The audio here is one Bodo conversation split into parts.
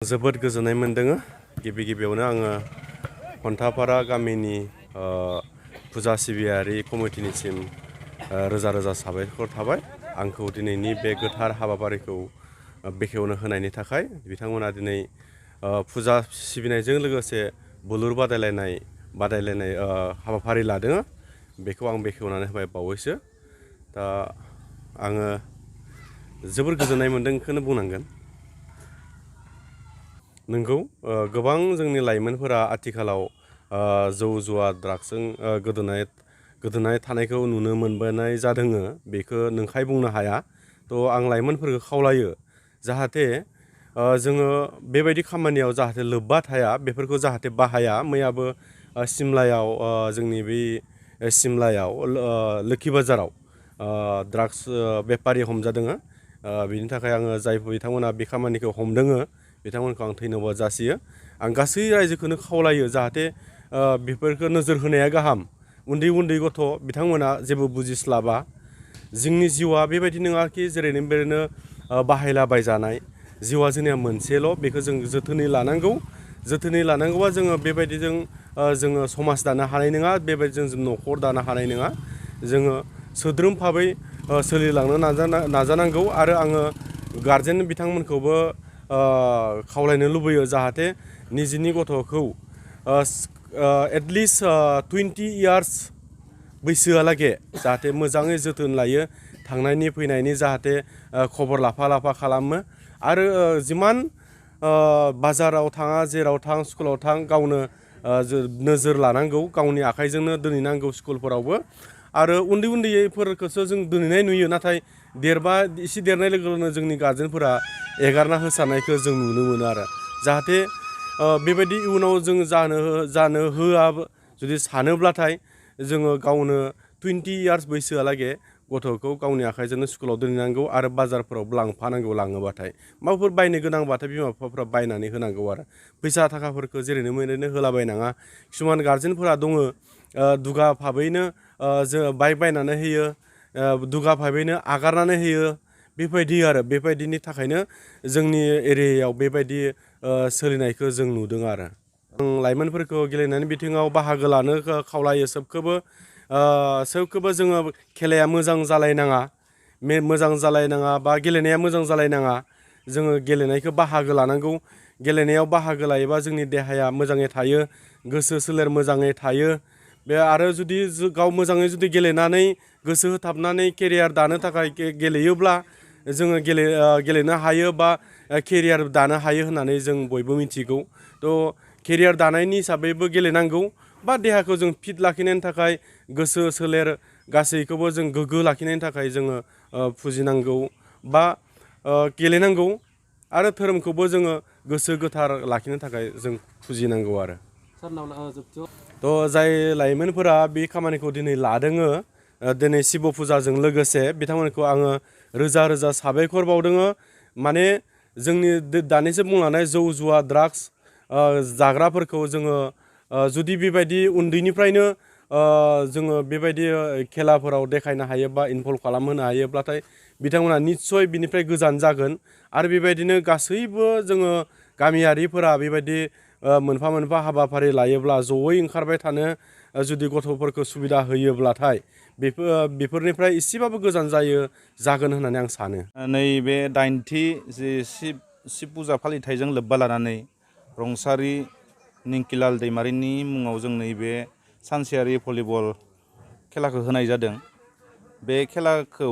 जोबोद गोजोननाय मोनदों। गिबियावनो आङो खन्थाफारा गामिनि फुजा सिबियारि कमिटिनिसिम रोजा रोजा साबायखर थाबाय आंखौ दिनैनि बे गोथार हाबाफारिखौ बेखेवनो होनायनि थाखाय। बिथांमोना दिनै फुजा सिबिनायजों लोगोसे बुलुर बादायलायनाय हाबाफारि लादों। बेखौ आं बेखेवनानै होबाय बावैसो। दा आङो जोबोर गोजोननाय मोनदोंखौनो बुंनांगोन। नंगौ, गोबां जोंनि लाइमोनफोरा आथिखालाव जौ जुवा ड्राग्सजों गोदोनाय थानायखौ नुनो मोनबोनाय जादों। बेखौ नंखाय बुंनो हाया। थ' आं लाइमोनफोरखौ खावलायो जाहाथे जोङो बेबायदि खामानियाव जाहाथे लोब्बा थाया, बेफोरखौ जाहाथे बाहाया। मैयाबो सिमलायाव जोंनि बे सिमलायाव लोखि बाजाराव ड्राग्स बेपारि हमजादों। बिनि थाखाय आङो बिथांमोना बे खामानिखौ हमदों बिथांमोनखौ आं धन्यबाद जासियो। आं गासै रायजोखौनो खावलायो जाहाथे बेफोरखौ नोजोर होनाया गाहाम। उन्दै गथ' बिथांमोना जेबो बुजिस्लाबा। जोंनि जिउआ बेबायदि नङाखि जेरैनो बेरैनो बाहायलाबायजानाय। जिउआ जोंनिया मोनसेल', बेखौ जों जोथोनै लानांगौ। जोथोनै लानांगौबा जोङो बेबायदिजों जोङो समाज दानो हानाय नङा, बेबायदिजों जों न'खर दानो हानाय नङा। जोङो सोद्रोम भाबै सोलिलांनो नाजानांगौ। आरो आङो गारजेन बिथांमोनखौबो खावलायनो लुबैयो जाहाथे निजिनि गथ'खौ एटलिस्ट 20 इयार्स बैसोआलागे जाहाथे मोजाङै जोथोन लायो। थांनायनि फैनायनि जाहाथे खबर लाफा खालामो। आरो जिमान बाजाराव थाङा, जेराव थां, स्कुलाव थां, गावनो नोजोर लानांगौ। गावनि आखाइजोंनो दोनहैनांगौ स्कुलफोरावबो। आरो उन्दैफोरखौसो जों दोनहैनाय नुयो, नाथाय एसे देरनाय लोगो लोगोनो जोंनि गारजेनफोरा एगारना होसारनायखौ जों नुनो मोनो। आरो जाहाथे बेबायदि इयुनाव जों जानो होआ जुदि सानोब्लाथाय जोङो गावनो 20 इयार्स बैसोआलागे गथ'खौ गावनि आखाइजोंनो स्कुलाव दोनहैनांगौ। आरो बाजारफोरावबो लांफानांगौ। लाङोबाथाय माबाफोर बायनो गोनांबाथाय बिमा बिफाफ्रा बायनानै होनांगौ। आरो फैसा थाखाफोरखौ जेरैनो मेरैनो होलाबायनाङा। किसुमान गारजेनफोरा दङ दुगा भाबैनो बाइक बायनानै होयो, दुगा भाबैनो आगारनानै होयो। बेबायदिनि थाखायनो जोंनि एरियायाव बेबायदि सोलिनायखौ जों नुदों। आरो आं लाइमोनफोरखौ गेलेनायनि बिथिङाव बाहागो लानो खावलायो सोबखौबो। जोङो खेलाया मोजां जालायनाङा बा गेलेनाया मोजां जालायनाङा। जोङो गेलेनायखौ बाहागो लानांगौ। गेलेनायाव बाहागो लायोबा जोंनि देहाया मोजाङै थायो, गोसो सोलेर मोजाङै थायो। आरो जुदि गाव मोजाङै जुदि गेलेनानै गोसो होथाबनानै केरियार दानो थाखाय गेलेयोब्ला जोङो गेलेनो हायो बा केरियार दानो हायो होननानै जों बयबो मिथिगौ। थ' केरियार दानायनि हिसाबैबो गेलेनांगौ। बा देहाखौ जों फिट लाखिनायनि थाखाय, गोसो सोलेर गासैखौबो जों गोग्गो लाखिनायनि थाखाय जोङो फुजिनांगौ बा गेलेनांगौ। आरो धोरोमखौबो जोङो गोसो गोथार लाखिनो थाखाय जों फुजिनांगौ। आरो थ' जाय लाइमोनफोरा बे खामानिखौ दिनै लादों, दिनै शिब फुजाजों लोगोसे बिथांमोनखौ आङो रोजा रोजा साबायखर बावदों। माने जोंनि दानिसो बुंलांनाय जौ जुवा ड्राग्स जाग्राफोरखौ जोङो जुदि बेबायदि उन्दैनिफ्रायनो जोङो बेबायदि खेलाफोराव देखायनो हायो बा इनभल्भ खालामहोनो हायोब्लाथाय बिथांमोना निस्सय बिनिफ्राय गोजान जागोन। आरो बेबायदिनो गासैबो जोङो गामियारिफोरा बेबायदि मोनफा मोनफा हाबाफारि लायोब्ला, जयै ओंखारबाय थानो जुदि गथ'फोरखौ सुबिदा होयोब्लाथाय बेफोरनिफ्राय एसेबाबो गोजान जागोन होननानै आं सानो। नैबे 8थि जे शिब फुजा फालिथायजों लोब्बा लानानै रंसारि निंकिलाल दैमारिनि मुङाव जों नैबे सानसेयारि भलिबल खेलाखौ होनाय जादों। बे खेलाखौ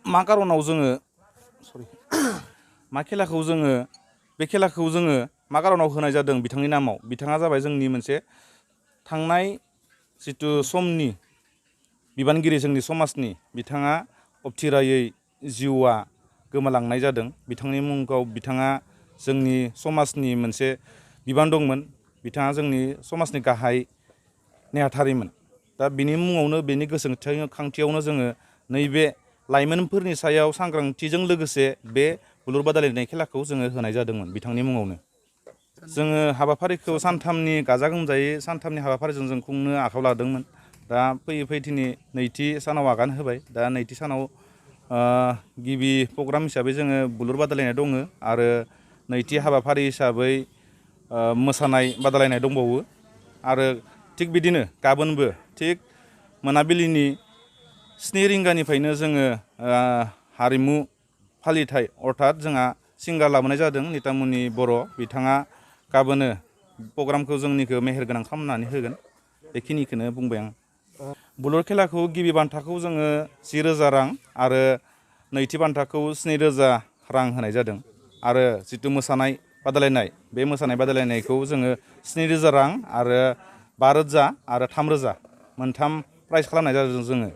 मा खार'नाव जोङो मा खार'नाव होनाय जादों बिथांनि नामाव? बिथाङा जाबाय जोंनि मोनसे थांनाय जिथु समनि बिबानगिरि, जोंनि समाजनि। बिथाङा अबथिरायै जिउआ गोमालांनाय जादों। बिथांनि मुंखौ बिथाङा जोंनि समाजनि मोनसे बिबान दंमोन। बिथाङा जोंनि समाजनि गाहाय नेहाथारिमोन। दा बिनि मुङावनो, बेनि गोसोखांथियावनो जोङो नैबे लाइमोनफोरनि सायाव सांग्रांथिजों लोगोसे बे बुलुर बादायलायनाय खेलाखौ जोङो होनाय जादोंमोन बिथांनि मुङावनो। जोङो हाबाफारिखौ सानथामनि गाजा गोमजायै सानथामनि हाबाफारिजों जों खुंनो आखायाव लादोंमोन। दा फैयै दिनै नैथि सानाव आगान होबाय। दा नैथि सानाव गिबि प्रग्राम हिसाबै जोङो बुलुर बादायलायनाय दङ। आरो नैथि हाबाफारि हिसाबै मोसानाय बादायलायनाय दंबावो आरो थिग बिदिनो गाबोनबो थिग मोनाबिलिनि 7 रिंगानिफ्रायनो जोङो हारिमु फालिथाय अर्थात जोंहा सिंगार लाबोनाय जादों नितामुनि बर' बिथाङा गाबोनो प्रग्रामखौ जोंनिखौ मेहेरगोनां खालामनानै होगोन बेखिनिखौनो बुंबाय आं बुलुर खेलाखौ गिबि बान्थाखौ जोङो 10,000 रां आरो नैथि बान्थाखौ 7,000 रां होनाय जादों आरो जिथु मोसानाय बादायलायनाय बे मोसानाय बादायलायनायखौ जोङो 7,000 रां आरो 5,000 आरो 3,000 मोनथाम प्राइज खालामनाय जादों जोङो